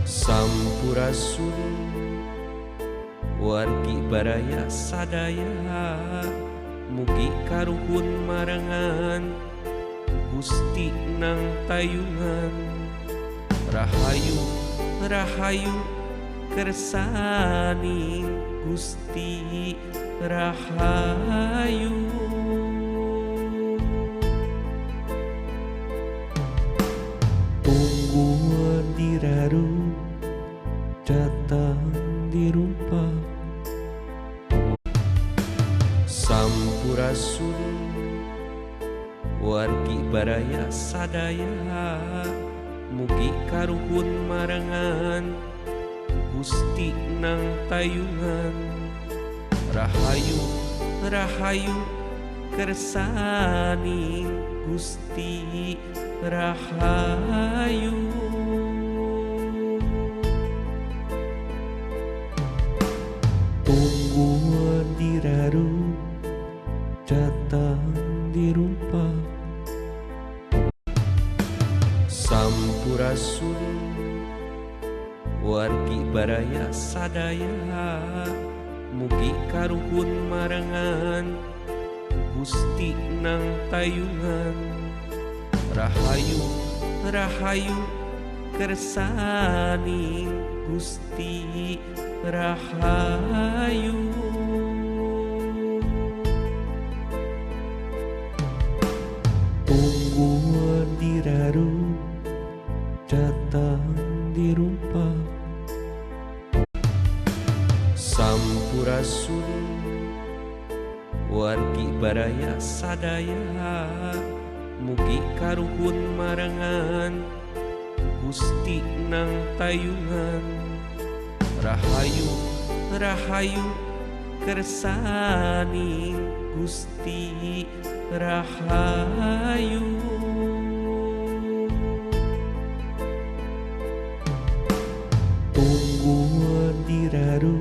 Sampurasun wargi baraya sadaya, mugi karuhun marengan Gusti nang tayungan. Rahayu rahayu kersaning Gusti rahayu. Tungguan diraru datang dirumpa. Sampurasun wargi baraya sadaya, mugi karuhun marengan Gusti nang tayungan. Rahayu rahayu kersaning Gusti rahayu. Tungguan diraru datang dirumpa. Sampurasun wargi baraya sadaya, mugi karuhun marengan Gusti nang tayungan. Rahayu rahayu kersaning Gusti rahayu. Tungguan diraru datang dirumpa. Sampurasun wargi baraya sadaya, mugi karuhun marengan Gusti nang tayungan. Rahayu rahayu kersaning Gusti rahayu. Tungguan diraru